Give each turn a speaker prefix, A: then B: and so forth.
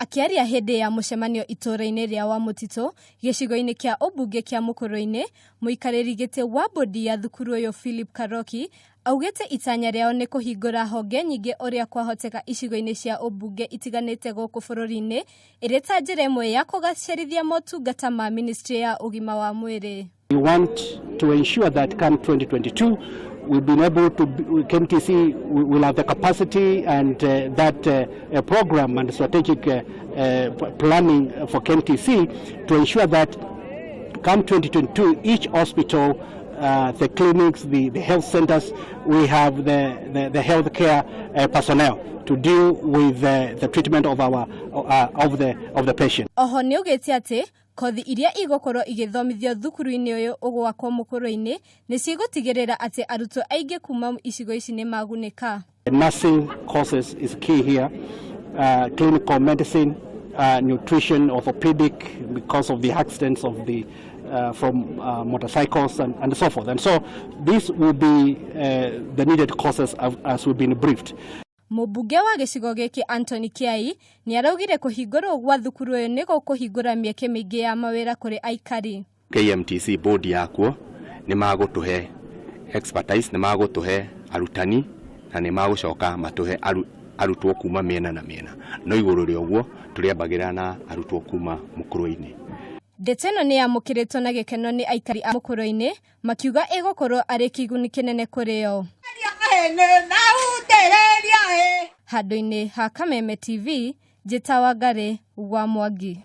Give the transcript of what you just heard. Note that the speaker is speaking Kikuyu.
A: Akĩaria hĩndĩ ya mũcemanio itũũra-inĩ rĩa Wamũtitũ gĩcigo-inĩ kĩa ũmbunge kĩa Mũkũrwe-inĩ, mũikarĩri gĩtĩ wa bodi ya thukuru ũyũ Philip Karoki augĩte itanya rĩao nĩ kũhingũra honge nyingĩ ũrĩa kwahoteka icigo-inĩ cia ũmbunge itiganĩte gũkũ bũrũri-inĩ ĩrĩ ta njĩra ĩmwe ya kũgacĩrithia motungata ma ministry ya ũgima wa mwĩrĩ.
B: We want to ensure that come 2022, we've been able to, KMTC will have the capacity and that program and strategic planning for KMTC to ensure that come 2022, each hospital, the clinics, the health centers, we have the healthcare personnel to deal with the treatment of the patient.
A: Oho nĩaugĩte atĩ kothi iria igũkorwo igĩthomithio thukuru-inĩ ũyũ ũgwakwo Mũkũrwe-inĩ nĩ cigũtigĩrĩra atĩ arutwo aingĩ kuma icigo ici nĩ magunĩka.
B: Nursing courses is key here, clinical medicine, nutrition, orthopedic, because of the accidents of the from motorcycles and so forth. And so these will be the needed courses as we've been briefed.
A: Mũmbunge wa gĩcigo gĩkĩ Anthony Kiai nĩ araugire kũhingũrwo gwa thukuru ũyũ nĩ gũkũhingũra mĩeke mĩingĩ ya mawĩra kũrĩ aikari.
C: KMTC board yakuo nĩ magũtũhe expertise, nĩ magũtũhe arutani na nĩ magũcoka matũhe arutwo kuma mĩena na mĩena, no igũrũ rĩa ũguo tũrĩambagĩra na arutwo kuma Mũkũrwe-inĩ.
A: Ndeto ĩno nĩ yamũkĩrĩtwo na gĩkeno nĩ aikari a Mũkũrwe-inĩ makiuga ĩgũkorwo arĩ kĩguni kĩnene kũrĩ o. Handũ-inĩ ha Kameme TV, njĩta Wangari wa Mwangi.